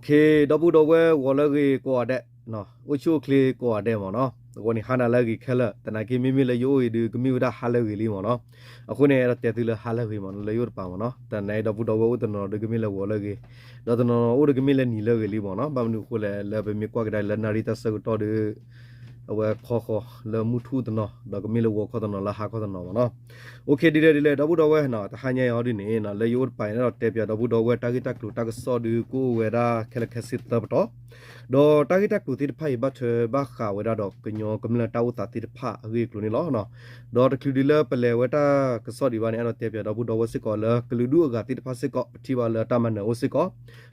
ဒီပုၢ်ဒီဝဲၢ်ဂီၤလၢအဂ့ၤကိးဂၤဒဲး, အိၣ်ဆူၣ်အိၣ်ချ့ကိးဂၤဒဲးမ့ၢ်နီၤ, အဝဲန့ၣ်ဟါနၤလၢအဂ့ၤခဲလၢာ်, သနာ်က့မ့မ့ၢ်လၢယအိၣ်အံၤဒီး ကမ့ၢ်ဝဲဒၣ်ဟါလၢအဂ့ၤလံမ့ၢ်နီၤ, အဃိန့ၣ် အဲၣ်ဒိးတဲသုလၢဟါလၢအဂ့ၤမ့ၢ်နီၤ လၢယအိၣ်တပၤမ့ၢ်နီၤ, သနာ်က့ဒီပုၢ်ဒီဝဲၢ်အိၣ်တနီၤဒီးကမ့ၢ်လၢဂီၤလၢအဂ့ၤ, ဒီးတနီၤနီၤအိၣ်ဒီးကမ့ၢ်လၢနံၤလၢအဂ့ၤလံမ့ၢ်နီၤ, ဘၣ်မနုၤအဃိလဲၣ် လၢပမ့ၢ်ကွၢ်ကဒါလၢနၣ်ရံၣ်တၢ်ဆၢကတီၢ်ဒီး အဝဲခီဃီလၢမုၢ်ထူၣ်တနီၤ ဒီးကမ့ၢ်လၢဂီၤခီတနီၤလၢဟါခီတနီၤမ့ၢ်နီၤ, ဒ်လဲၣ်ဒ်လဲၣ် ဒီပုၢ်ဒီဝဲၢ်နီၤ တဟါညါအံၤဒ်န့ၣ် လၢယအိၣ်တပၤအံၤန့ၣ်ဒီးတဲပၠးဒီပုၢ်ဒီဝဲၢ် တၢ်ဂ့ၢ်တၢ်ကျိၤတၢ်ကစီၣ်ဒီးကအိၣ်ဝဲဒၣ်ခဲလၢာ်ခဲဆ့သၢပတီၢ်, ဒီးတၢ်ဂ့ၢ်တၢ်ကျိၤသ့ၣ်တဖၣ်အံၤ ဘၣ်ထွဲဘၣ်ဃးဝဲဒၣ်ဒီးကညီကမျၢၢ်တၢ်အိၣ်သးသ့ၣ်တဖၣ်အဂ့ၢ်အကျိၤန့ၣ်လီၤ. ဒီးတချုးဒံးလၢပလဲၤဝဲတၢ်ကစီၣ်ဒံးဘၣ်န့ၣ် အဲၣ်ဒိးတဲပၠးဒီပုၢ်ဒီဝဲၢ်စ့ၢ်ကီးလၢကလုာ်ဒူၣ်အဂၤသ့ၣ်တဖၣ်စ့ၢ်ကီး ပထံၣ်ဘၣ်လၢတၢ်မၤနၢၤအိၣ်စ့ၢ်ကီး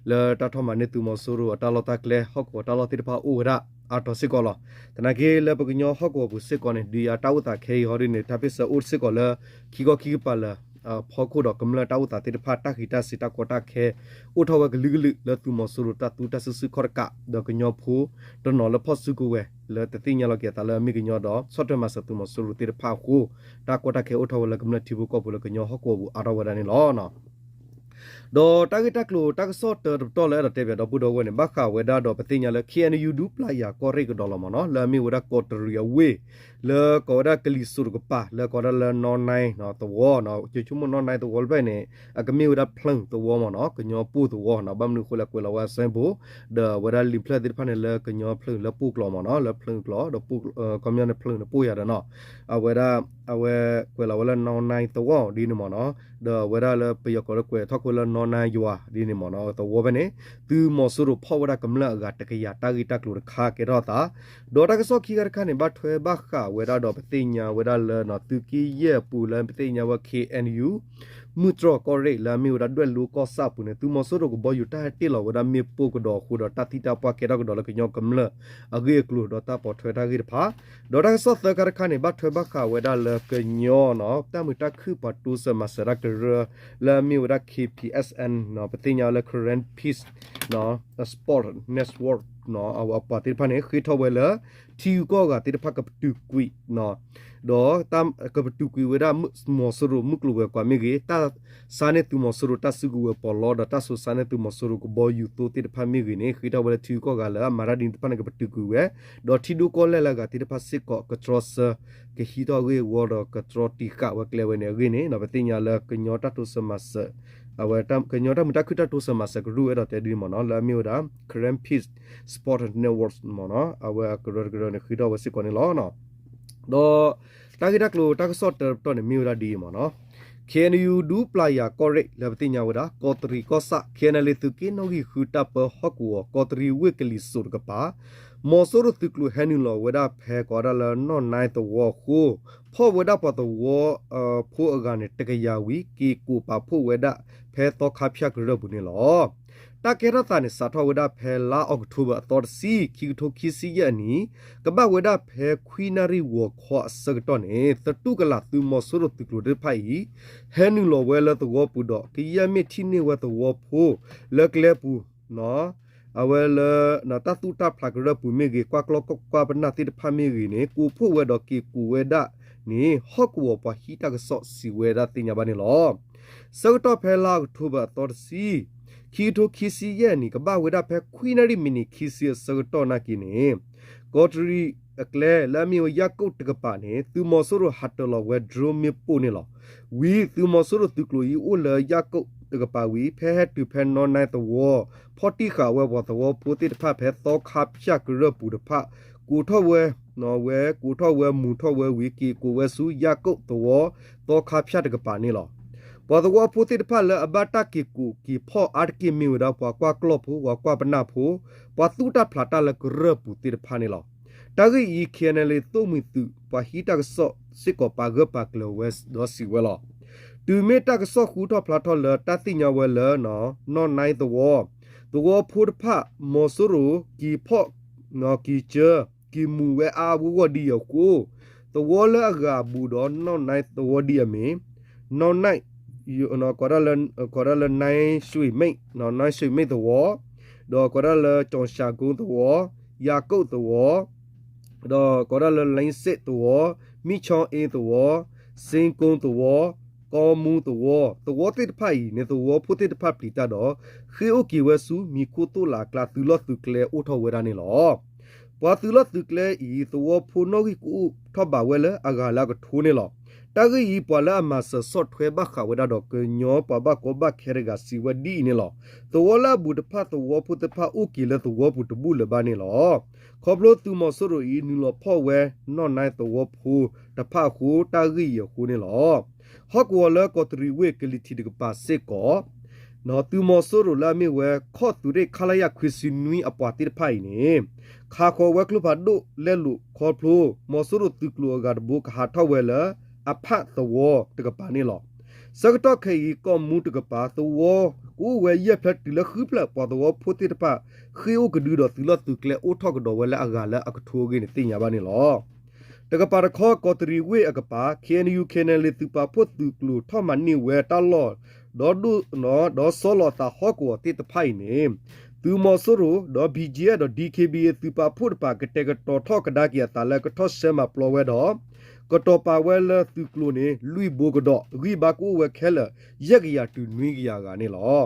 လၢတၢ်ထီၣ်မၤန့ၢ်သုးမီၤစိရိၤအတၢ်လီၢ်တၢ်ကျဲ ဟီၣ်ကဝီၤတၢ်လီၢ်သ့ၣ်တဖၣ်အိၣ်ဝဲဒၣ်အါတီၤစ့ၢ်ကီးလီၤ. သနာ်က့လၢပကညီဟီၣ်ကဝီၤပူၤစ့ၢ်ကီးန့ၣ် ဒုးယၤတၢ်အိၣ်သးခဲအံၤဟီဒ်န့ၣ် တၢ်ပၢၢ်ဆၢအိၣ်စ့ၢ်ကီးလၢ ခံခီခံကပၤလၢာ် ဖီခိၣ်ဒီးကမျၢၢ်တၢ်အိၣ်သးသ့ၣ်တဖၣ် တၢ်ဃံးတၢ်စ့ၤတၢ်ကီတၢ်ခဲ အိၣ်ထီၣ်ဝဲကလုာ်ကလုာ်လၢသုးမီၤစိရိၤတၢ်သူတၢ်စုဆူၣ်ခီၣ်တကး ဒီးကညီဖိတနီၤလၢဖီၣ်စုကဝဲၤ လၢတသ့ၣ်ညါလီၤက့ၤအသးလၢအမ့ၢ်ကညီဒီး ဆီၣ်ထွဲမၤစၢၤသုးမီၤစိရိၤသ့ၣ်တဖၣ်အဃိ တၢ်ကီတၢ်ခဲအိၣ်ထီၣ်ဝဲလၢကမျၢၢ်ထံဖိကီၢ်ဖိလၢကညီဟီၣ်ကဝီၤပူၤအါထီၣ်ဝဲဒၣ်န့ၣ်လီၤ. ဒီးတၢ်ဂ့ၢ်တၢ်ကျိၤတၢ်ကစီၣ်တၢတပတီၢ်လၢအဲၣ်ဒိးတဲပၠးဒီပုၢ်ဒီဝဲၢ်န့ၣ် ဘၣ်ဃးဝဲဒၣ်ဒီးပသ့ၣ်ညါလၢ ခ့ၣ်အဲၣ်ယူၣ် ဒူပျၢ်ယၤကီၢ်ရ့ၣ်ကဒီးလီၤမ့ၢ်နီၤ လၢအမ့ၢ်ဝဲဒၣ်ကီးတရံးအဝ့ၢ် လၢကိးဝဲဒၣ်ကလံၤစိးတကပၤ လၢကိးဝဲဒၣ်လၢနီၢ်နဲသဝီနီၤ ကၠိဆိကမိၣ်နီၢ်နဲသဝီတဖျၢၣ်အံၤန့ၣ် အကမ့ၢ်ဝဲဒၣ်ဖျၢၣ်သဝီမ့ၢ်နီၤ ကညီပူၣ်သဝီနီၤ ဘၣ်မနုၤအဃိလဲၣ်ကွဲးလီၤဝဲအစဲဘူး ဒီးအဝဲဒၣ်လံာ်ဖျၢၣ်သ့ၣ်တဖၣ်န့ၣ် လၢကညီဖျၢၣ်လၢပူၣ်ကျိာ်မ့ၢ်နီၤ လၢဖျၢၣ်ကျိာ် ဒီးခီပညီန့ၣ်ဖျၢၣ်န့ၣ်ပူၣ်ယၤဒီးနီၤ အဝဲဒၣ် အဝဲကွဲးလီၤဝဲလၢနီၢ်နဲသဝီဒ်န့ၣ်မ့ၢ်နီၤ ဒီးအဝဲဒၣ်လၢပယီၤကိးလၢကွဲးထီၣ်ခိၣ်လၢနီၢ်နဲယွၤဒ်န့ၣ်မ့ၢ်နီၤ သဝီဖဲန့ၣ် သုးမီၤစိရိၤဖီၣ်ဝဲဒၣ်ကမျၢၢ်အဂၤတကယၤတၢ်ဂ့ၢ်တၢ်ကျိၤတခါကဲထီၣ်အသး ဒီးတၢ်ကစီၣ်ခံခါတခါန့ၣ် ဘၣ်ထွဲဘၣ်ဃးဝဲဒၣ်ဒီးပသ့ၣ်ညါဝဲဒၣ်လၢ သုးက့ယဲၢ်အပူၤလၢပသ့ၣ်ညါဝဲ ခ့ၣ်အဲၣ်ယူၣ် မုၢ်တြီၢ်ကီၢ်ရ့ၣ်လၢအမ့ၢ်ဝဲဒၣ်ဒွဲၣ်လိကီၢ်ဆၣ်အပူၤန့ၣ် သုးမီၤစိရိၤကဘီယူၤတၢ်ဟဲတ့ၢ်လီၤဝဲဒၣ်မ့ၣ်ပိၢ်ကဒီးအဃိဒီး တၢ်သံတၢ်ပှၢ်ကဲထီၣ်ကဒီးလၢကညီကမျၢၢ်အဂ့ၢ်အကျိၤဒီးတၢ်ပိာ်ထွဲတၢ်ဂ့ၢ်တဖၣ် ဒီးတၢ်ကစီၣ်သၢခါတခါန့ၣ် ဘၣ်ထွဲဘၣ်ဃးဝဲဒၣ်လၢကညီနီၤ တၢ်မုာ်တၢ်ခုၣ်ပှၤတိစၢၤမၤစၢၤတၢ်ကရၢ လၢအမ့ၢ်ဝဲဒၣ် ခ့ၣ်ပံၤအ့ၣ်အ့ၣ် နီၤ ပသ့ၣ်ညါဝဲလၢ Karen Peace Support Network နီၤ အဝဲအပှၤသ့ၣ်တဖၣ်န့ၣ် ဃ့ထီၣ်ဝဲလၢ ထံဂုၤကီၢ်ဂၤသ့ၣ်တဖၣ်ကပတုာ်ကွံာ် ဒီးကပတုာ်ကွံာ်ဝဲဒၣ်မီၤစိရိၤမုၢ်ကျိၤဝဲၤကွာ်မ့ၢ်ဂ့ၤ, တၢ်ဆါန့ၢ်သုးမီၤစိရိၤတၢ်စုကဝဲၤပီးလီ ဒီးတၢ်စိၤဆါန့ၢ်သုးမီၤစိရိၤကဘီယူၤသိသ့ၣ်တဖၣ်မ့ၢ်ဂ့ၤန့ၣ် ဃ့ထီၣ်ဝဲလၢထံဂုၤကီၢ်ဂၤလၢအမၤတၢ်ဒ်န့ၣ်သ့ၣ်တဖၣ်န့ၣ် ကပတုာ်ကွံာ်ဝဲ, ဒီးထံဒိၣ်ကီၢ်လဲၢ်လၢအဂၤသ့ၣ်တဖၣ်စ့ၢ်ကီး ကတြီဆၢ ကဟံးထီၣ်အဂ့ၢ်အဝီဒီးကတြီတံာ်ဃာ်ဝဲကျဲဝဲန့ၣ်အဂ့ၢ်န့ၣ် ပသ့ၣ်ညါလၢကညီတၢ်တိစၢၤမၤစၢၤ အဝဲကညီတၢ်မုာ်တၢ်ခုၣ်တၢ်တိစၢၤမၤစၢၤကရူၢ်အဲၣ်ဒိးတဲဒ်န့ၣ်မ့ၢ်နီၤ လၢအမ့ၢ်ဝဲဒၣ် Karen Peace Support Network မ့ၢ်နီၤ အဝဲအကရၢတကရၢန့ၣ် ဃ့ထီၣ်ဝဲစ့ၢ်ကီးန့ၣ်လီၤ. ဒီးတၢ်ဂ့ၢ်တၢ်ကျိၤတၢ်ကစီၣ်တၢတပတီၢ်န့ၣ် မ့ၢ်ဝဲဒၣ်ဒ်အံၤမ့ၢ်နီၤ ခ့ၣ်အဲၣ်ယူၣ် ဒူပျၢ်ယၤကီၢ်ရ့ၣ် လၢပသ့ၣ်ညါဝဲဒၣ် ကီးတရံးကီၢ်ဆၣ် ခ့ၣ်အဲၣ်ယူၣ် သုးက့နီၣ်ဂံၢ်ဃုတၢ်ပၢဟီၣ်ကဝီၤ ကီးတရံးဝ့ၢ်ကလံၤစိးတကပၤ မီၤစိရိၤသုးကျိၤဟဲနုာ်လီၤဝဲဒၣ်ဖဲကိးဒၣ်လၢနီၢ်နဲသဝီအဃိ ဖီၣ်ဝဲဒၣ်ပှၤသဝီဖိအဂၤန့ၣ် တကယၤဝံၤ က့ၤကိးပာ်ဖှိၣ်ဝဲဒၣ်ဖဲသီခါဖၠၣ်ကရၢၢ်ပူၤန့ၣ်လီၤ. တၢ်ကဲထီၣ်သးန့ၣ် စးထီၣ်ဝဲဒၣ်ဖဲလါအီးကထိဘၢၣ်အသီတဆံ ခံကထိခံဆံယဲၢ်အနံၣ် ကဘၣ်ဝဲဒၣ်ဖဲခွံနၣ်ရံၣ်ဂီၤခီအဆၢကတီၢ်န့ၣ် သတူၢ်ကလာ်သုးမီၤစိရိၤသုးကျိၤသ့ၣ်တဖၣ်အံၤ ဟဲနုာ်လီၤဝဲလၢသဝီပူၤဒီး ကယဲၢ်မ့ၢ်ထံၣ်န့ၢ်ဝဲသဝီဖိလၢကျဲပူၤ အဝဲလၢ တၢ်သူၣ်တၢ်ဖျးကရၢၢ်ပူၤမ့ၢ်ဂ့ၤ ကွၢ်ကျီကွၢ်ပနၢ်သ့ၣ်တဖၣ်မ့ၢ်ဂ့ၤန့ၣ် ကိးဖှိၣ်ဝဲဒီးက့ၤကိးဝဲဒၣ်န့ၣ် ဟီၣ်ကဝီၤပှၤဟံးတၢ်ကစီၣ်စံးဝဲဒၣ်သ့ၣ်ညါဘၣ်န့ၣ်လီၤ. ဆၢကတီၢ်ဖဲလါအီးကထိဘၢၣ်အသီတဆံ ခံကထိခံဆံယဲၢ်နံၣ် ကဘၣ်ဝဲဒၣ်ဖဲခွံနၣ်ရံၣ်မံးနံးခံဆံအဆၢကတီၢ်နာ်က့န့ၣ် ကီးတရံးအကျဲလၢအမ့ၢ်ဝဲယၣ်ကိၣ်တကပၤန့ၣ် သုးမီၤစိရိၤဟးတၢၤလီၤဝဲ drone မ့ၣ်ပိၢ်န့ၣ်လီၤ. ဝံၤသုးမီၤစိရိၤသုးကျိၤအံၤအိၣ်လၢယၣ်ကိၣ်တကပၤဝံၤ ဖဲဟဲတုၤဖဲနီၢ်နဲသဝီ ဖီၣ်တံၢ်ဃာ်ဝဲပှၤသဝီဖိသ့ၣ်တဖၣ်ဖဲသီခါဖၠၣ်ကရၢၢ်ပူၤတဖၣ် ကိးထီၣ်ဝဲ ဝဲကိးထီၣ်ဝဲမူၤထီၣ်ဝဲဝံၤ က့ၤကိးဝဲဆူယၣ်ကိၣ်သဝီ သီခါဖၠၣ်တကပၤန့ၣ်လီၤ. ပှၤသဝီဖိသ့ၣ်တဖၣ်လၢအဘၣ်တၢ်က့ၤကိးက့ၤဖီၣ်အါတက့ၢ်မ့ၢ်ဝဲဒၣ်ပှၤကွၢ်ကျီၢ်ဖိ ပှၤကွၢ်ပနၢ်ဖိ ပှၤသူၣ်တၢ်ဖျးတၢ်လၢကရၢၢ်ပူၤသ့ၣ်တဖၣ်န့ၣ်လီၤ. တၢ်ဂ့ၢ်အံၤ ခ့ၣ်အဲၣ်ယူၣ် သိၣ်မှံၤသုး ပှၤဟံးတၢ်ကစီၣ်စ့ၢ်ကီးပာ်ဂၢၢ်ပာ်ကျၢၤဝဲဒီးစံးဝဲလီၤ. တုၤမ့ၢ်တၢ်ကစီၣ်ဃူထီၣ်ဖျါထီၣ်လၢတၢ်သ့ၣ်ညါဝဲလၢ နီၢ်နဲသဝီ သဝီဖိတဖၣ် မီၤစိရိၤက့ၤဖီၣ် က့ၤစၢ က့ၤမူၤဝဲအါအါဂီၢ်ဂီၢ်ဒ်အံၤအဃိ သဝီလၢအဂၤအဘူးဒီးနီၢ်နဲသဝီဒ်အမ့ၢ် နီၢ်နဲ ကိးဒၣ်လၢ နဲဆွံမ့ၣ် နဲဆွံမ့ၣ်သဝီ ဒီးကိးဒၣ်လၢကၠီၣ်ၡးကိသဝီ ယၣ်ကိၣ်သဝီ ဒီးကိးဒၣ်လၢလ့စ့းသဝီ မံၣ်ဆီအ့သဝီ စ့ကိသဝီ ကီၢ်မူသဝီ, သဝီသ့ၣ်တဖၣ်အံၤန့ၣ် သဝီဖိသ့ၣ်တဖၣ်ပျံၤတၢ်ဒီး ဃ့ၢ်အိၣ်က့ၤဝဲဆူမံၤခိၣ်သိၣ်လးအကျါ သုးလီၢ်သုးကျဲအိၣ်ထီၣ်ဝဲဒၣ်န့ၣ်လီၤ. ပှၤသုးလီၢ်သုးကျဲအံၤ သဝီဖိနီၣ်ဂံၢ်ကအိၣ်ထီၣ်ဘးဝဲလၢအဂၤလၢအကထိန့ၣ်လီၤ. တၢ်ဂ့ၢ်အံၤ ပှၤလၢအမၤစၢၤဆီၣ်ထွဲဘၣ်ဃးဝဲဒၣ်ဒီးကညီပှၤဘၣ်ကီဘၣ်ခဲတဂၤစံးဝဲဒ်အံၤန့ၣ်လီၤ. သဝီလၢအဘူးတဖၣ်သဝီဖိသ့ၣ်တဖၣ်အိၣ်က့ၤလၢသဝီပူၤတဘူၣ်လၢၤဘၣ်န့ၣ်လီၤ. ခီဖျိသုးမီၤစိရိၤအံၤ နုာ်လီၤဖီၣ်ဝဲနီၢ်နါသဝီဖိတဖၣ်အဃိ တၢ်ဂ့ၢ်အံၤအဃိန့ၣ်လီၤ. ဟီၣ်ကဝီၤလၢကီးတရံးဝ့ၢ်ကလံၤထံးတကပၤစ့ၢ်ကီး သုးမီၤစိရိၤလၢအမ့ၢ်ဝဲ ခီၣ်သုးရ့ၣ် ခလရ ခွံဆံနွံအပှၤသ့ၣ်တဖၣ်အံၤန့ၣ် ခးဃီၤဝဲကျိဖးဒိၣ်လဲလိာ်ခီဖျိ မီၤစိရိၤသုးကျိၤအဂၤတဘိကဟးထီၣ်ဝဲလၢ အဖၣ်သဝီတကပၤန့ၣ်လီၤ. ဆၢကတီၢ်ခဲအံၤ ကီၢ်မူတကပၤ သဝီကအိၣ်ဝဲယဲၢ်ဖျၢၣ်တုၤလၢဃုဖျၢၣ် ပှၤသဝီဖိသ့ၣ်တဖၣ် ဃ့ၢ်အိၣ်ကဒုဒီးသုးလီၢ်သုးကျဲအိၣ်ထီၣ်ကဒီးဝဲလၢအဂၤလၢအကထိအဂ့ၢ်န့ၣ် သ့ၣ်ညါဘၣ်န့ၣ်လီၤ. တကပၤတခီ ကီးတရံးဝ့ၢ်အကပၤ ခ့ၣ်အဲၣ်ယူၣ် ခ့ၣ်အဲၣ်ယူၣ် သုးပာ်ဖှိၣ်သုးကျိၤထီၣ်မၤန့ၢ်ဝဲတၢ်လီၢ် ဒီးဒိၣ် ဒီးဆီလီၤအသးဟီၣ်ကဝီၤသ့ၣ်တဖၣ်အံၤန့ၣ် သုးမီၤစိရိၤ ဒီး ဘံၣ်ကၠံၣ်အဲၣ် ဒီး ဒံၣ်ခ့ဘံၣ်အ့ၣ် သုးပာ်ဖှိၣ်တဖၣ် ကတဲာ်ကတီၤထီၣ်ကဒါက့ၤအသးလၢကထီၣ်ဆှၢမၤပျီဝဲဒီး ကတီၤပာ်ဝဲလၢသုးကျိၤန့ၣ် လွံၢ်ဘိကဒီး ဂံၢ်ဘါကအိၣ်ဝဲခဲလၢာ် ယဲၢ်ကယၤတုၤနွံကယၤအဂၤန့ၣ်လီၤ.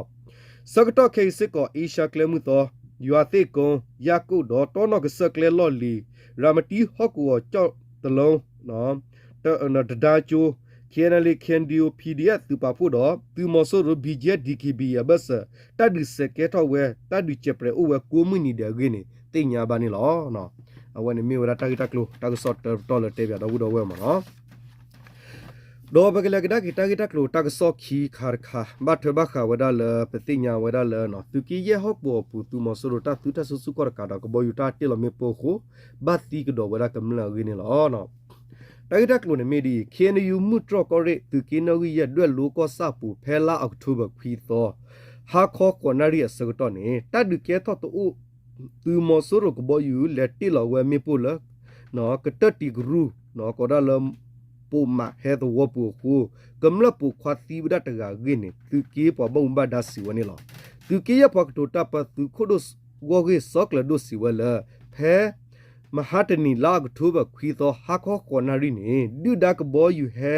ဆၢကတီၢ်ခဲအံၤစ့ၢ်ကီး အ့ရှါကျဲမုၢ်သီ ယွၤသ့ၣ်ကိ ယၢ်ကိၣ် ဒီးတီနီၢ်ကစၢၢ်ကျဲလီၢ်လံၤ ရၤမတံဟီၣ်ကဝီၤ ကၠီၣ်တလီ တဒါကၠိ ခ့ၣ်အဲၣ်ယူၣ် ခ့ၣ်အဲၣ်ယူၣ် ပီၣ်ဒီဢၣ် သုးပာ်ဖှိၣ်ဒီး သုးမီၤစိရိၤ ဘံၣ်ကၠံၣ်အဲၣ် ဒံၣ်ခ့ဘံၣ်အ့ၣ် အဘၢၣ်စၢၤ တၢ်ဒုးစဲးကဲထီၣ်ဝဲ တၢ်ဒုးစဲးပြဲးအိၣ်ဝဲကိးမုၢ်နံၤဒဲးအဂ့ၢ်န့ၣ် သ့ၣ်ညါဘၣ်န့ၣ်လီၤ. အဝဲန့ၣ်မ့ၢ်ဝဲဒၣ်တၢ်ဂ့ၢ်တၢ်ကျိၤ တၢ်ကစီၣ်တၢတတီၢ်လၢတဲပၠးဒီပုၢ်ဒီဝဲၢ်မ့ၢ်နီၤ. ဒီးပကလဲၤကဒါက့ၤတၢ်ဂ့ၢ်တၢ်ကျိၤတၢ်ကစီၣ်ခံခါတခါ ဘၣ်ထွဲဘၣ်ဃးဝဲဒၣ်လၢ ပသ့ၣ်ညါဝဲဒၣ်လၢ သုးက့ယဲၢ်ဟီၣ်ကဝီၤအပူၤ သုးမီၤစိရိၤတၢ်သုးတၢ်စုဆူၣ်ခီၣ်တကးဒီး ကဘီယူၤတၢ်တ့ၢ်လီၤမ့ၣ်ပိၢ်အဃိ ဘၣ်သံကဒီးဝဲဒၣ်ကမျၢၢ်အဂ့ၢ်န့ၣ်လီၤ. တၢ်ဂ့ၢ်တၢ်ကျိၤန့ၣ်မ့ၢ်ဒ်အံၤ ခ့ၣ်အဲၣ်ယူၣ် မုၢ်တြီၢ်ကီၢ်ရ့ၣ် သုးက့နီၣ်ဂံၢ်ယဲၢ် ဒွဲၣ်လိကီၢ်ဆၣ်အပူၤ ဖဲလါအီးကထိဘၢၣ်ခွံသီ ဟါခီဃိးနၣ်ရံၣ်အဆၢကတီၢ်န့ၣ် တၢ်ဒုးကဲထီၣ်တအိၣ် သုးမီၤစိရိၤကဘီယူၤလဲၤတ့ၢ်လီၤဝဲမ့ၣ်ပိၢ်လၢ ကတၢၢ်တံၤကရူၢ် ကိးဒၣ်လၢ ပိာ်မးဟဲသဝီပူၤအဃိ ကမျၢၢ်ပိာ်ခွါသံဝဲဒၣ်တဂၤအဂ့ၢ်န့ၣ် သုးက့ပှၤဘၣ်မူဘၣ်ဒါစံးဝဲန့ၣ်လီၤ. သုးက့ယဲၢ်ပှၤကတိၤတၢ်ပၢသုးခိၣ်ဒိၣ်ဂီၢ်ဂ့ၢ်စီၤကျၢၤဒိၣ်စံးဝဲလၢ ဖဲ မဟါတနံၤလါအီးကထိဘၢၣ်ခွံသီ ဟါခီဃိးနၣ်ရံၣ်န့ၣ် ဒုၣ်ဒါကဘီယူၤဟဲ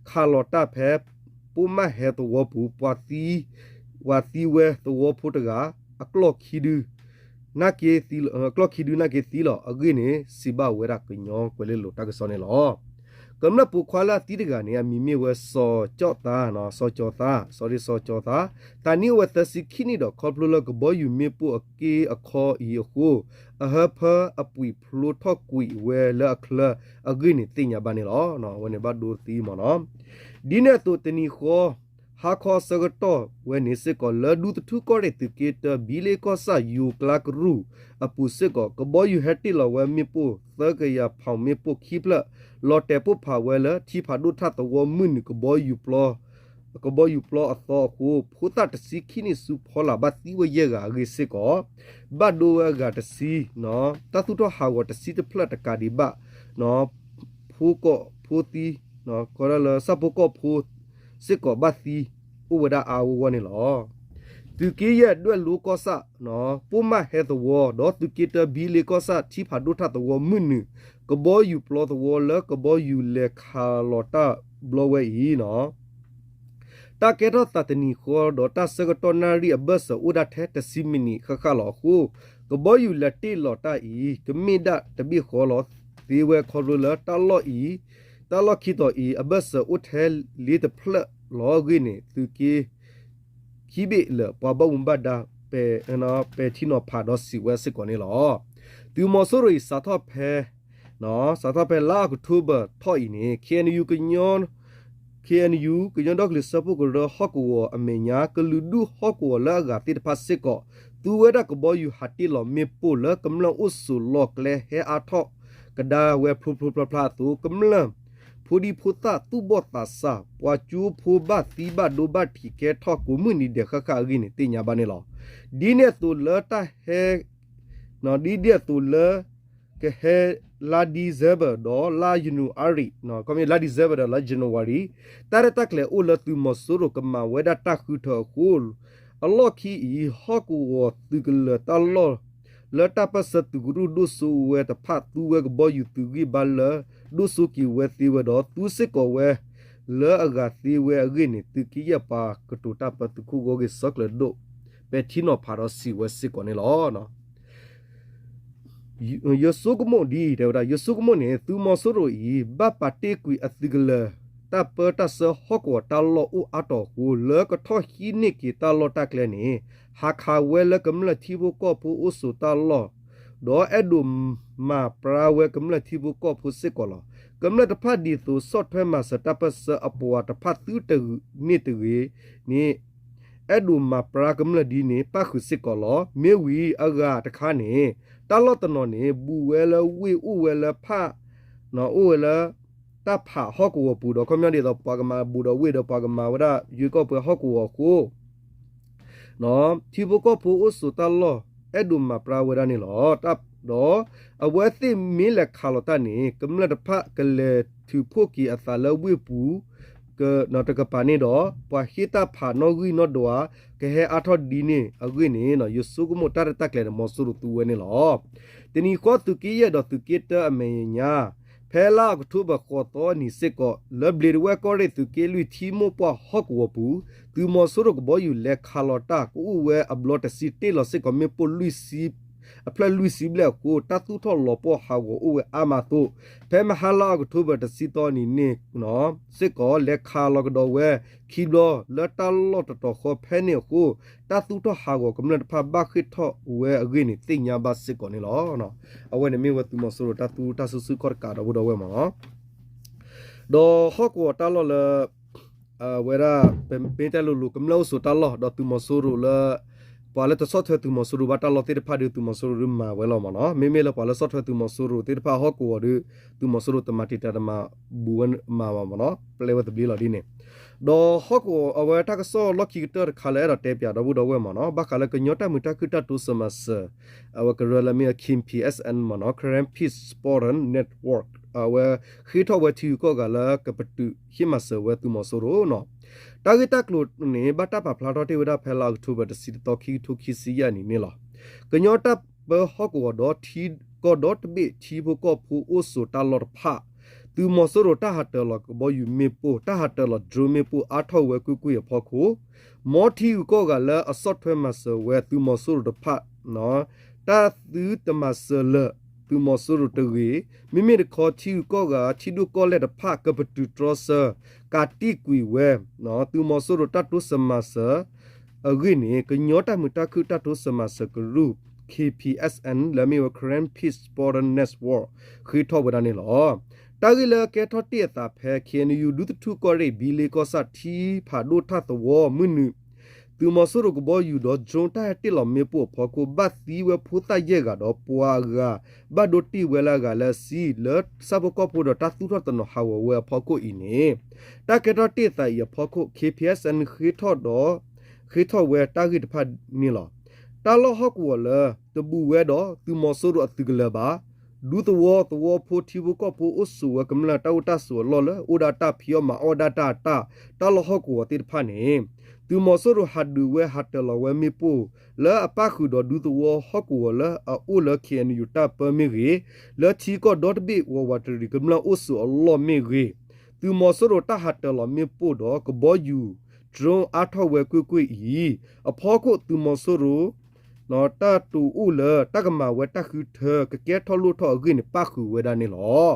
ခးလီၤတၢ်ဖဲ ပိာ်မးဟဲသဝီပူၤ ပှၤသံ ပှၤသံဝဲသဝီဖိတဂၤ အကျီၢ်ခံဒု နာ်က့ အကျီၢ်ခံဒုနာ်က့သံလီၤအဂ့ၢ်န့ၣ် စံးဘၣ်ဝဲဒၣ်ကညီကွဲၤလ့လိၤတၢ်ကစီၣ်န့ၣ်လီၤ. ကမျၢၢ်ပိာ်ခွါလၢအသံတဂၤန့ၣ် အမံၤမ့ၢ်ဝဲစီၤကၠီၣ်သါ, စီၤကၠီသါ, စီၤဒ့စီၤကၠီသါ, သးနံၣ်အိၣ်ဝဲသၢဆံခံနံၣ်ဒီး ခီဖျိလၢကဘီယူၤမ့ၣ်ပိၢ်အက့အခီအံၤအဃိ အဟၢဖၢအပှံာ်ဖျိထီၣ်ကွံာ်ဝဲလၢအချၢအဂ့ၢ်န့ၣ်သ့ၣ်ညါဘၣ်န့ၣ်လီၤ. အဝဲန့ၣ်ဘၣ်ဒိသံမ့ၢ်နီၤ. ဒ်န့ၣ်အသိးတနံၤဃီ ဟါခီအဆၢကတီၢ်ဝဲန့ၣ်စ့ၢ်ကီး လၢဒူသထူကီၢ်ရ့ၣ်သုးက့တၢ ဘံလ့ကီၢ်ဆၣ် ယူၤကျါကရူၢ်အပူၤစ့ၢ်ကီး ကဘီယူၤဟဲတ့ၢ်လီၤဝဲမ့ၣ်ပိၢ် သၢကယၤဖီၣ်မ့ၣ်ပိၢ်ခံဖျၢၣ် လီၤတဲာ်ပိၢ်ဖးဝဲလၢထံဖးဒိၣ်ထၣ်သဝီမုၢ်နုာ် ကဘီယူၤပျီအသီအဃိ ဖိသၣ်တဆံခံနံၣ်ဆူဖီလာ်ဘၣ်သံဝဲယဲၢ်ဂၤအဂ့ၢ်စ့ၢ်ကီး ဘၣ်ဒိဝဲအဂၤတဆံ တၢ်သူၣ်ထီၣ်ဟးဂီၤတဆံတဖျၢၣ်တကးဒံးဘၣ် ဖိကီၢ်ဖိသံ ကီးဒၣ်လၢဆၣ်ဖိကီၢ်ဖိ စ့ၢ်ကီးဘၣ်သံ အိၣ်ဝဲဒၣ်အါအါဂီၢ်ဂီၢ်န့ၣ်လီၤ. သုးက့ယဲၢ်ဒွဲၣ်လိကီၢ်ဆၣ် ပိာ်မးဟဲသဝီ ဒီးသုးက့တၢ ဘံလ့ကီၢ်ဆၣ် ထံဖးဒိၣ်ထၣ်သဝီမုၢ်နုာ် ကဘီယူၤပျီသဝီလၢကဘီယူၤလဲၤခးလီၤတၢ်ဘျီဝဲအံၤ တၢ်ကဲထီၣ်သးတနံၤဃီ ဒီးတၢ်ဆၢကတီၢ်နၣ်ရံၣ်အဘၢၣ်စၢၤအိၣ်ဒၣ်ထဲတဆံမံးနံးဃၣ်ဃၣ်လီၤအဃိ ကဘီယူၤလဲၤတ့ၢ်လီၤတၢ်အံၤ ကမ့ၢ်ဒၣ်တဘ့ၣ်ဃီလီၤသ့ဝဲခီဖျိလၢတၢ်လီၢ်အံၤ တၢ်လီၢ်ခံတီၤအံၤ အဘၢၣ်စၢၤအိၣ်ထဲလ့တဖျၢၣ်လီၤအဂ့ၢ်န့ၣ် သုးက့ ခံဘ့ၣ်လၢပှၤဘၣ်မူဘၣ်ဒါ ပဲာ်ထံနီၤဖးဒီးစံးဝဲစ့ၢ်ကီးန့ၣ်လီၤ. သုးမီၤစိရိၤအံၤ စးထီၣ်ဖဲ စးထီၣ်ဖဲလါအီးကထိဘၢၣ်ထီၣ်အံၤန့ၣ် ခ့ၣ်အဲၣ်ယူၣ် ခ့ၣ်အဲၣ်ယူၣ် ကညီဒီကလုာ်စၢဖှိၣ်ကရၢဟီၣ်ကဝီၤအမဲာ်ညါ ကလုာ်ဒူၣ်ဟီၣ်ကဝီၤလၢအဂၤသ့ၣ်တဖၣ်စ့ၢ်ကီး သူဝဲဒၣ်ကဘီယူၤဟးတ့ၢ်လီၤမ့ၣ်ပိၢ်လၢကမျၢၢ်အိၣ်ဆိးလီၢ်ကျဲဟဲအါထီၣ်ကဒါဝဲဖျိဖျိဖျါဖျါအသိး ကမျၢၢ် ဖိဒံဖိသၣ်သူၣ်ဘီၣ်သးစၢ် ပှၤကၠိဖိဘၣ်သံဘၣ်ဒိဘၣ်ထံးကဲထီၣ်ကိးမုၢ်နံၤဒဲးဃၣ်ဃၣ်အဂ့ၢ်န့ၣ် သ့ၣ်ညါဘၣ်န့ၣ်လီၤ. ဒ်န့ၣ်အသိးလၢတၢ်ဟဲ ဒ်န့ၣ်အသိးလၢ ကဟဲလါ December ဒီးလါ January လါ December ဒီးလါ January တၢ်ရဲၣ်တၢ်ကျဲၤအိၣ်လၢသုးမီၤစိရိၤကမၤဝဲဒၣ်တၢ်ဃုထၢအဃိ အလီၢ်ခံအံၤ ဟီၣ်ကဝီၤသုးကလၢၤတၢ်လီၢ် လၢတၢ်ပၢၢ်ဆၢသုးကရူၢ်ဒိၣ်စိဝဲတဖၣ် သူဝဲကဘီယူၤသုးဂံၢ်ဘါလၢ ဒိၣ်စိက့ၤဝဲသ့ဝဲဒီး သူစ့ၢ်ကီးဝဲ လၢအဂာ်သ့ဝဲအဂ့ၢ်န့ၣ် သုးက့ယဲၢ်ပှၤကတိၤတၢ်ပၢသုးခိၣ်ဂီၢ်ဂ့ၢ် စီၤကျၢၤဒိၣ် ပဲာ်ထံနီၤဖးဒီးစံးဝဲစ့ၢ်ကီးန့ၣ်လီၤ. ယဆိကမိၣ်ဒ် တဲဝဲဒၣ် ယဆိကမိၣ်န့ၣ် သုးမီၤစိရိၤအံၤ ဘၣ်ပာ်တ့ၢ်ကွံာ်အသုးကလၢၤ တၢ်ပၢတၢ်ဆှၢဟီၣ်ကဝီၤတၢ်လီၢ်အိၣ်အါတီၤအဃိ လၢကထီၣ်ဟံးန့ၢ်က့ၤတၢ်လီၢ်တၢ်ကျဲန့ၣ် ဟးခးဝဲလၢကမျၢၢ်ထံဖိကီၢ်ဖိအိၣ်ဆိးတၢ်လီၢ် ဒီးအဲၣ်ဒိးမၤပြၢဝဲကမျၢၢ်ထံဖိကီၢ်ဖိစ့ၢ်ကီးလီၤ. ကမျၢၢ်တဖၣ်ဒ်သိးဆီၣ်ထွဲမၤစၢၤတၢ်ပၢဆှၢအပှၤတဖၣ်သုတဂ့ၤန့ၣ်တဂ့ၤန့ၣ် အဲၣ်ဒိးမၤပြၢကမျၢၢ်ဒ်န့ၣ် ပၣ်ဃုာ်စ့ၢ်ကီးလီၤ. မ့ၢ်ဝံၤအဂၤတခါန့ၣ် တၢ်လီၢ်တနီၤန့ၣ် ဘူးဝဲလၢဝ့ၢ်အိၣ်ဝဲလၢဖၣ် အိၣ်ဝဲလၢ တၢ်ဖးဟီၣ်ကဝီၤပူၤဒီး ခီပညီဒ်သိးပှၤကမၤဘူးဒီးဝ့ၢ်ဒီးပှၤကမၤဝဲဒၣ်ယွ့ကီၢ်ပှဲၤဟီၣ်ကဝီၤအဃိ ထံဖိကီၢ်ဖိအိၣ်ဆိးတၢ်လီၢ် အဲၣ်ဒိးမၤပြၢဝဲဒၣ်န့ၣ်လီၤ. ဒီးအဝဲသ့ၣ်မ့ၢ်လဲၤခးလီၤတၢ်န့ၣ် ကမျၢၢ်တဖၣ်ကလဲၤထုးဖှိၣ်က့ၤအသးလၢဝ့ၢ်ပူၤ တကပၤန့ၣ်ဒီး ပှၤဟ့ၣ်တၢ်ဖးနီၣ်ဂံၢ်နီၣ်ဒွး ကဟဲအါထီၣ်ဒ်န့ၣ်အဂ့ၢ်န့ၣ် ယဆိကမိၣ်တၢ်ရဲၣ်တၢ်ကျဲၤန့ၣ် မီၤစိရိၤသူဝဲန့ၣ်လီၤ. တနံၤဃီသုးက့ယဲၢ်ဒီးသုးက့တၢအမဲာ်ညါ ဖဲလါအီးကထိဘၢၣ်ဃိးသီနံၤစ့ၢ်ကီး လၢဘျ့းဒဝဲၢ်ကီၢ်ရ့ၣ်သုးက့လွံၢ်ထံမိၢ်ပှၢ်ဟီၣ်ကဝီၤပူၤ သုးမီၤစိရိၤကဘီယူၤလဲၤခးလီၤတၢ်ကအိၣ်ဝဲအဘျီတဆံတ့ၢ်လီၤစ့ၢ်ကီးမ့ၣ်ပိၢ်လွံၢ်ဆံ အဖျၢၣ်လွံၢ်ဆံဘျဲၣ်အဃိ တၢ်သူၣ်ထီၣ်လီၤပှီၢ်ဟးဂီၤအိၣ်ဝဲအါမးအသိး ဖဲမဟါလါအီးကထိဘၢၣ်တဆံသီနံၤန့ၣ် စ့ၢ်ကီးလဲၤခးလီၤကဒီးဝဲခံဘျီ လၢတၢ်လီၢ်တတီၤဃီဖဲန့ၣ်အဃိ တၢ်သူၣ်ထီၣ်ဟးဂီၤကမျၢၢ်တဖၣ်ဘၣ်ဃ့ၢ်ထီၣ်ဝဲအဂ့ၢ်န့ၣ် သ့ၣ်ညါဘၣ်စ့ၢ်ကီးန့ၣ်လီၤ. အဝဲန့ၣ်မ့ၢ်ဝဲသုးမီၤစိရိၤတၢ်သူတၢ်စုဆူၣ်ခီၣ်တကးဒီပုၢ်ဒီဝဲၢ်မ့ၢ်နီၤ ဒီးဟီၣ်ကဝီၤတၢ်လီၢ်လၢ အဝဲဒၣ် ပမ့ၢ်တဲလိၤလိၤ ကမျၢၢ်အိၣ်ဆိးတၢ်လီၢ် ဒီးသုးမီၤစိရိၤလၢ ပှၤလၢတဆီၣ်ထွဲသုးမီၤစိရိၤဘၣ်တၢ်လီၢ်သ့ၣ်တဖၣ်ဒီး သုးမီၤစိရိၤဒုးမၤဝဲလီၤမ့ၢ်နီၤ. မ့မ့ၢ်လၢပှၤလၢဆီၣ်ထွဲသုးမီၤစိရိၤသ့ၣ်တဖၣ်ဟီၣ်ကဝီၤဒီး သုးမီၤစိရိၤတမၤတံာ်တာ်တမၤဘူးဝဲမၤဘၣ်မ့ၢ်နီၤ ပျဲဝဲသဘျ့လီၤဒ်န့ၣ် ဒီးဟီၣ်ကဝီၤအဝဲတၢ်ကစီၣ်လီၢ်ခံကတၢၢ်တခါလၢအဲၣ်ဒိးတဲပၠးဒီပုၢ်ဒီဝဲၢ်မ့ၢ်နီၤ ဘၣ်ဃးလၢကညီတၢ်မုာ်တၢ်ခုၣ်တၢ်တိစၢၤမၤစၢၤ အဝဲကရၢလၢမ့ၢ် K P S N မ့ၢ်နီၤ Karen Peace Supporter Network အဝဲဃ့ထီၣ်ဝဲထံဂုၤကီၢ်ဂၤလၢကပတုာ်ဟ့ၣ်မၤစၢၤဝဲသုးမီၤစိရိၤနီၤ. တၢ်ဂ့ၢ်တၢ်ကျိၤန့ၣ် ဘၣ်တၢ်ပာ်ဖျါထီၣ်တ့ၢ်ဝဲဒၣ်ဖဲလါအီးကထိဘၢၣ် တဆံတသီ ခံကထိခံဆံယဲၢ်နံၣ်န့ၣ်လီၤ. ကညီတၢ်ပၢဟီၣ်ကဝီၤဒီးထံကီၢ်ဒီတဘ့ၣ်ထံဖိကီၢ်ဖိအိၣ်ဆိးတၢ်လီၢ်တဖၣ် သုးမီၤစိရိၤတၢ်ဟးတၢၤလီၤကဘီယူၤမ့ၣ်ပိၢ် တၢ်ဟးတၢၤလီၤ drone မ့ၣ်ပိၢ်အါထီၣ်ဝဲကွ့ၢ်ကွ့ၢ်အဖီခိၣ် မ်ထံဂုၤကီၢ်ဂၤလၢအဆီၣ်ထွဲမၤစၢၤဝဲသုးမီၤစိရိၤတဖၣ် တၢ်သုတမၤစၢၤလၢာ် သုးမီၤစိရိၤတဂ့ၤ, မ့မ့ၢ်တခီထံဂုၤကီၢ်ဂၤ ထံဒိၣ်ကီၢ်လဲၢ်တဖၣ် ကပတုာ်တြီဆၢ ကးတံာ်ကွံာ်ဝဲ သုးမီၤစိရိၤတၢ်တိစၢၤမၤစၢၤအဂ့ၢ်န့ၣ် ကညီတၢ်မုာ်တၢ်ခုၣ်တၢ်တိစၢၤမၤစၢၤကရူၢ် K P S N လၢမ့ၢ်ဝဲ Karen Peace Supporter Network ဃ့ထီၣ်ဝဲဒၣ်န့ၣ်လီၤ. တၢ်ဂ့ၢ်လၢကဲထီၣ်တ့ၢ်အသးဖဲ K N U ဒူသထူၣ်ကီၢ်ရ့ၣ် ဘံလ့ကီၢ်ဆၣ် ထံဖးဒိၣ်ထၣ်သဝီမုၢ်နုာ် သုးမီၤစိရိၤကဘီယူၤဒီး drone တၢ်ဟဲတ့ၢ်လီၤမ့ၣ်ပိၢ်အဖီခိၣ် ဘၣ်သံဝဲဖိသၣ်ယဲၢ်ဂၤဒီး ပှၤအဂၤ ဘၣ်ဒိတ့ၢ်ဝဲလၢအဂၤလၢအဆံ လၢဆၣ်ဖိကီၢ်ဖိဒီးတၢ်သူၣ်ထီၣ်တနီၤဟးဂီၤဝဲအဖီခိၣ်အံၤန့ၣ် တၢ်ကဲထီၣ်တ့ၢ်အသးအံၤအဖီခိၣ် K P S N ဃ့ထီၣ်ဒီး ဃ့ထီၣ်ဝဲတၢ်ဂ့ၢ်တဖၣ်န့ၣ်လီၤ. တၢ်လီၢ်ဟီၣ်ကဝီၤလၢ တဘူးဝဲဒီးသုးမီၤစိရိၤအသုးကလၢၤဘၣ် ဒူသဝီသဝီဖိထံဖိကီၢ်ဖိအိၣ်ဆိးဝဲကမျၢၢ်တၢ်အိၣ်တၢ်ဆိးအလီၢ်လၢ အိၣ်ဒၣ်တၢ်ဖံးအီၣ်မၤအီၣ်ဒၣ်တၢ်အတၢ် တၢ်လီၢ်ဟီၣ်ကဝီၤသ့ၣ်တဖၣ်န့ၣ် သုးမီၤစိရိၤဟးဒုးဝဲဟးတၢၤလီၤဝဲမ့ၣ်ပိၢ် လၢအပၣ်ဃုာ်ဒီးဒူသဝီဟီၣ်ကဝီၤလၢအအိၣ်လၢ K N U တၢ်ပၢမ့ၢ်ဂ့ၤ, လၢထံကီၢ်ဒီတဘ့ၣ်ဝးဝးတရံးကမျၢၢ်အိၣ်ဆိးအလီၢ်မ့ၢ်ဂ့ၤ, သုးမီၤစိရိၤတၢ်ဟးတၢၤလီၤမ့ၣ်ပိၢ်ဒီးကဘီယူၤ drone အါထီၣ်ဝဲကွ့ၢ်ကွ့ၢ်အံၤ အဖီခိၣ်သုးမီၤစိရိၤ တၢ်တိာ်အိၣ်လၢတၢ်ကမၤဝဲတၢ်ဃုထၢကကဲထီၣ်လိၣ်ထီၣ်အဂ့ၢ်န့ၣ် ပၣ်ဃုာ်ဝဲဒၣ်န့ၣ်လီၤ.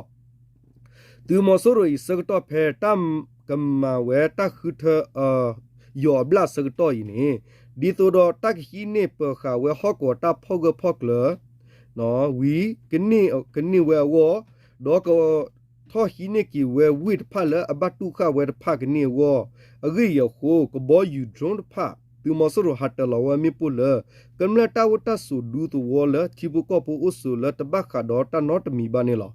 သုးမီၤစိရိၤအံၤဆၢကတီၢ်ဖဲ တၢ်ကမၤဝဲတၢ်ဃုထၢအယီၤအဘျၣ်ဆၢကတီၢ်အံၤန့ၣ် ဒ်သိးဒီးတၢ်ကဟံးန့ၢ်ပၢၤဃာ်ဝဲဟီၣ်ကဝီၤတၢ်ဖီၣ်ဂၢၢ်ဖီၣ်ကျၢၤ ဝံၤ ကန့ၢ်ဝဲအဂီၢ် ဒီးက ထီၣ်ဟံးန့ၢ်က့ၤဝဲဝ့ၢ်တဖၣ်လၢအဘၣ်တူၢ်ဃာ်ဝဲတဖၣ်ကန့ၢ်အဂီၢ် အဂ့ၢ်အံၤအဃိ ကဘီယူၤ drone တဖၣ် သုးမီၤစိရိၤဟးတၢၤလီၤဝဲမ့ၣ်ပိၢ်လၢ ကမျၢၢ်တၢ်အိၣ်တၢ်ဆိးဒူသဝီလၢထံဖိကီၢ်ဖိအိၣ်ဆိးလၢတဘၣ်ဃးဒီးတၢ်နီတမံၤဘၣ်န့ၣ်လီ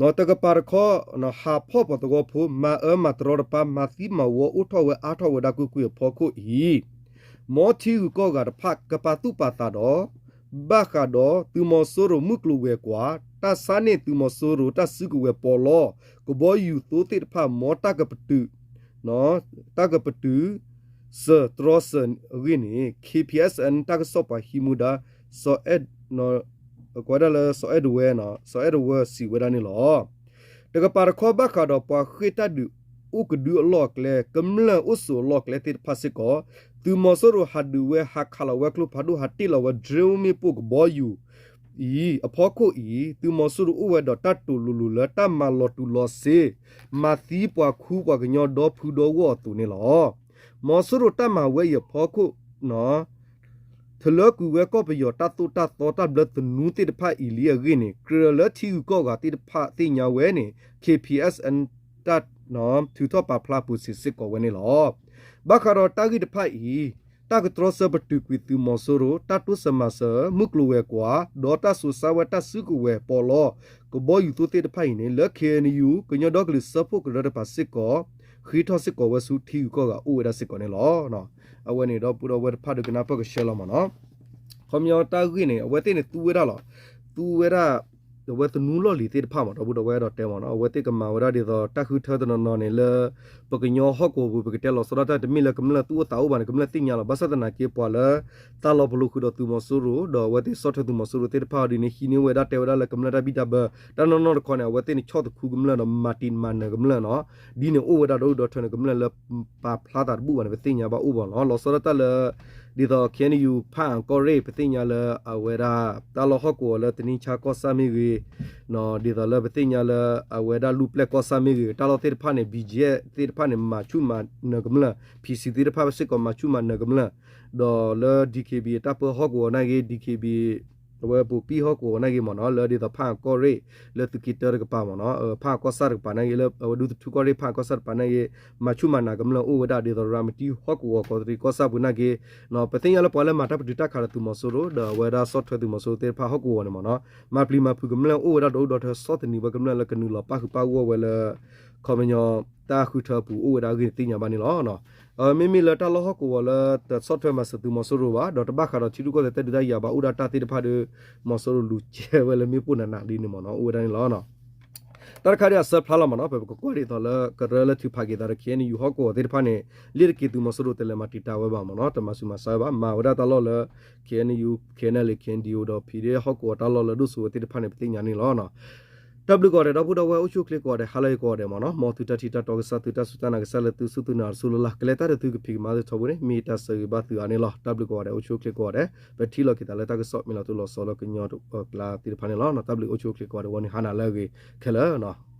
ၤ. တကပၤတခီ ဟးဖီၣ်ပှၤသဝီဖိ မၤအၢမၤတရီတပါ မၤသံမၤဝီအိၣ်ထီၣ်ဝဲအါထီၣ်ဝဲဒၣ်ကွ့ၢ်ကွ့ၢ်အဖီခိၣ်အံၤ မ်ထံဂုၤကီၢ်ဂၤတဖၣ် ကပာ်သူၣ်ပာ်သးဒီး ဘၣ်ဃးဒီးသုးမီၤစိရိၤမုၢ်ကျိၤဝဲၤကွာ် တၢ်ဆါန့ၢ်သုးမီၤစိရိၤတၢ်စုကဝဲၤပီးလီ ကဘီယူၤသိသ့ၣ်တဖၣ် မ်တၢ်ကပတုာ် တၢ်ကပတုာ် စၢၤတြီစၢၤအဂ့ၢ်န့ၣ် K P S N တၢ်ကစီၣ်ပှၤဟံးမူဒါ စီၤအဲၣ် ကွဲးဒၣ်လၢစီၤအဲၣ်ဒဝဲ စီၤအဲၣ်ဒဝဲစံးဝဲဒၣ်န့ၣ်လီၤ. တကပၤတခီဘၣ်ဃးဒီးပှၤဃ့ၢ်တၢ်ဒုး ကမျၢၢ်အိၣ်ကဒုအလီၢ်အကျဲ ကမျၢၢ်အိၣ်ဆိးအလီၢ်အကျဲသ့ၣ်တဖၣ်စ့ၢ်ကီး သုးမီၤစိရိၤဟးဒုးဝဲ ဟးခးလီၤဝဲကျိဖးဒိၣ် ဟးတ့ၢ်လီၤဝဲ drone မ့ၣ်ပိၢ်ကဘီယူၤ အံၤ အဖီခိၣ်အံၤ သုးမီၤစိရိၤအိၣ်ဝဲဒီးတၢ်တိာ်လိၤလိၤလၢတၢ်မၤလီၤတူာ်လီၤစ့ မၤသံပှၤခူပှၤကညီဒီဖုဒီဂီၢ်အသိးန့ၣ်လီၤ. မီၤစိရိၤတၢ်မၤဝဲအံၤအဖီခိၣ် ထလၢကွံာ်ဝဲကီၢ်ပယီၤတၢ်သိၣ်တၢ်သီတၢ်ဘျၢသနူသ့ၣ်တဖၣ်အံၤလံအဂ့ၢ်န့ၣ် ကြၢးလၢထံဂုၤကီၢ်ဂၤသ့ၣ်တဖၣ်သ့ၣ်ညါဝဲန့ၣ် K P S N တၢ် ထုးထီၣ်ပာ်ဖျါအပူၤစံးစ့ၢ်ကီးဝဲန့ၣ်လီၤ. ဘၣ်ဃးဒီးတၢ်ဂ့ၢ်တဖၣ်အံၤ တၢ်ကတြီဆၢပတုာ်ကွံာ်သုးမီၤစိရိၤ တၢ်တိစၢၤမၤစၢၤ မုၢ်ကျိၤဝဲၤကွာ် ဒီးတၢ်စိၤစါဝဲတၢ်စုကဝဲၤပီးလီ ကဘီယူၤသိသ့ၣ်တဖၣ်အံၤန့ၣ် လၢ K N U ကညီဒီကလုာ်စၢဖှိၣ်ကရၢတကပၤစ့ၢ်ကီး ဃ့ထီၣ်စ့ၢ်ကီးဝဲဆူထံဂုၤကီၢ်ဂၤအိၣ်ဝဲဒၣ်စ့ၢ်ကီးန့ၣ်လီၤ. အဝဲန့ၣ်ဒီပုၢ်ဒီဝဲၢ်တဖၣ်ဒုးကနၢ်ပၢၢ်ကဆှဲလီၤမ့ၢ်နီၤ. ခီပညီတၢ်ဂ့ၢ်န့ၣ် အဝဲသ့ၣ်န့ၣ်သူဝဲဒၣ်လီၤ. သူဝဲဒၣ် အဝဲသနူလီၢ်လံၤသ့ၣ်တဖၣ်မ့ၢ် ဒီပုၢ်ဒီဝဲၢ်ဒီးတဲမ့ၢ်နီၤ အဝဲသ့ၣ်ကမၤဝဲဒၣ်ဒ်သိးတၢ်ဃုထၢတနီၤနီၤန့ၣ်လၢ ပကညီဟီၣ်ကဝီၤပူၤ ပကတဲလီၤဆီဒၣ်တၢ်တမ့ၢ်လၢကမျၢၢ်သူၣ်အိၣ်သးအိၣ်ဘၣ်န့ၣ် ကမျၢၢ်သ့ၣ်ညါလီၤ. ဘၣ်ဆၣ်သနာ်က့ပှၤလၢ တၢ်လီၤပလိာ်ဃုာ်ဒီးသုးမီၤစိရိၤ ဒီးအဝဲသ့ၣ်ဆီၣ်ထွဲသုးမီၤစိရိၤသ့ၣ်တဖၣ်အီၤဒ်န့ၣ် ဟံးန့ၢ်ဝဲဒၣ်တဲဝဲဒၣ်လၢကမျၢၢ်တၢ်ဘံၣ်တၢ်ဘၢ တၢ်နီၢ်နီၢ်တခီန့ၣ် အဝဲသ့ၣ်န့ၣ်ဆီၣ်သခူကမျၢၢ်ဒီးမၤတံၤမၤနၢၤကမျၢၢ်နီၤ ဒ်န့ၣ်အိၣ်ဝဲဒၣ်ဒီဒူၣ်ဒီထၢန့ၣ် ကမျၢၢ်လၢပာ်ဖျါသးတဘူၣ်ဘၣ်န့ၣ် ပသ့ၣ်ညါဘၣ်အိၣ်ဘၣ်နီၤ. လီၤဆီဒၣ်တၢ်လၢ ဒ်သိး K N U ဖၣ်အၣ်ကီၢ်ရ့ၣ် ပသ့ၣ်ညါလၢအဝဲဒၣ် တၢ်လီၢ်ဟီၣ်ကဝီၤလၢတနံၣ်ဆါကီၢ်ဆၣ်မ့ၢ်ဂ့ၤ ဒ်သိးလၢပသ့ၣ်ညါလၢအဝဲဒၣ်လူၢ်ပျဲၢ်ကီၢ်ဆၣ်မ့ၢ်ဂ့ၤ တၢ်လီၢ်သ့ၣ်တဖၣ်န့ၣ် B G F သ့ၣ်တဖၣ်န့ၣ် မၤဆူၣ်မၤနၢၤကမျၢၢ် P C သ့ၣ်တဖၣ်စ့ၢ်ကီးမၤဆူၣ်မၤနၢၤကမျၢၢ် ဒီးလၢ D K B A တၢ်ပၢဟီၣ်ကဝီၤနာ်က့ D K B A အဝဲပူၤပံၣ်ဟီၣ်ကဝီၤနာ်က့မ့ၢ်နီၤ လၢဒ်သိးဖၣ်အၣ်ကီၢ်ရ့ၣ် လၢသုးက့တၢတကပၤမ့ၢ်နီၤ ဖၣ်အၣ်ကီၢ်ဆၣ်တကပၤနာ်က့ လၢအဝဲဒူသထူကီၢ်ရ့ၣ် ဖၣ်အၣ်ကီၢ်ဆၣ်တကပၤနာ်က့ မၤဆူၣ်မၤနၢၤကမျၢၢ်အိၣ်ဝဲဒၣ်ဒ်သိးရၤမတံဟီၣ်ကဝီၤ ကီးတရံးကီၢ်ဆၣ်ပူၤနာ်က့ ပသ့ၣ်ညါလၢပှၤလၢမၤတၢ်ပတုာ်တၢ်ခးဒီးသုးမီၤစိရိၤ ဒီးအဝဲဒၣ်ဆီၣ်ထွဲသုးမီၤစိရိၤသ့ၣ်တဖၣ်ဟီၣ်ကဝီၤန့ၣ်မ့ၢ်နီၤ မၤပျံၤမၤဖုးကမျၢၢ်အိၣ်ဝဲဒၣ်ဒီဒူၣ်ဒီထၢ ဆီၣ်သနံးဝဲကမျၢၢ်လၢကနုာ်လီၤပၣ်ဃုာ်ပၣ်ဂီၢ်ဝဲလၢ ခီပညီ တၢ်ဃုထၢအပူၤအိၣ်ဝဲဒၣ်အဂ့ၢ်န့ၣ်သ့ၣ်ညါဘၣ်န့ၣ်လီၤ. မ့မ့ၢ်လၢတၢ်လီၢ်ဟီၣ်ကဝီၤလၢတဆီၣ်ထွဲမၤစၢၤသုးမီၤစိရိၤဘၣ် ဒီးတဘၣ်ဃးဒီးထံရူၢ်ကီၢ်သဲးတၢ်ဒုးတၢ်ယၤဘၣ်အိၣ်ဒၣ်တၢ်သ့ၣ်တဖၣ်ဒီး မီၤစိရိၤလူၤကဲဝဲလၢမ့ၣ်ပိၢ်နးနးလံန့ၣ်မ့ၢ်နီၤ အိၣ်ဝဲဒၣ်န့ၣ်လီၤ. တၢ်တခါဒ်အဆၢဖျါလီၤမ့ၢ်နီၤ ပကကွၢ်ဒ်သိးလၢကရၢလၢထုးဖးက့ၤသးဒီး K N U ဟီၣ်ကဝီၤသ့ၣ်တဖၣ်န့ၣ် လ့ၣ်တက့ၤသုးမီၤစိရိၤတလဲၤမၤတံာ်တာ်ဝဲဘၣ်မ့ၢ်နီၤ တမၤဆူးမၤဆါဝဲဘၣ် မၤဝဲဒၣ်တၢ်လီၢ်လၢ K N U, K N L A, K N D O ဒီး PDF ဟီၣ်ကဝီၤတၢ်လီၢ်လၢဒိၣ်စိဝဲသ့ၣ်တဖၣ်န့ၣ် ပသ့ၣ်ညါန့ၣ်လီၤ. တၢ်ဘျုးကိးဂၤဒဲး ဒီပုၢ်ဒီဝဲၢ်အိၣ်ဆူၣ်အိၣ်ချ့ကိးဂၤဒဲး ဟါလၢအဂ့ၤကိးဂၤဒဲးမ့ၢ်နီၤ မ်သုတၢ်ထံၣ်တၢ်တီကစၢ် သုတၢ်စူၢ်တၢ်နာ်ကစၢ်လၢသုစူၢ်သုနာ်တစူၢ်လၢ်လၢ် ကလဲၤတၢ်ဒီးသုကဖံးကမၤသ့ထီဘိန့ၣ် မ့ၢ်တၢ်ဆၢဂ့ၤဘၣ်သုအါန့ၣ်လီၤ. တၢ်ဘျုးကိးဂၤဒဲး အိၣ်ဆူၣ်အိၣ်ချ့ကိးဂၤဒဲး ပထံၣ်လိာ်က့ၤသးလၢတၢ်ကစီၣ်မ့ၢ်လီၤတိၢ်လီၤဆီလၢကညီကျါသ့ၣ်တဖၣ်န့ၣ်လီၤ. တၢ်ဘျုးအိၣ်ဆူၣ်အိၣ်ချ့ကိးဂၤဒဲး ဝံၤန့ၣ်ဟါနၤလၢအဂ့ၤခဲလၢာ်နီၤ.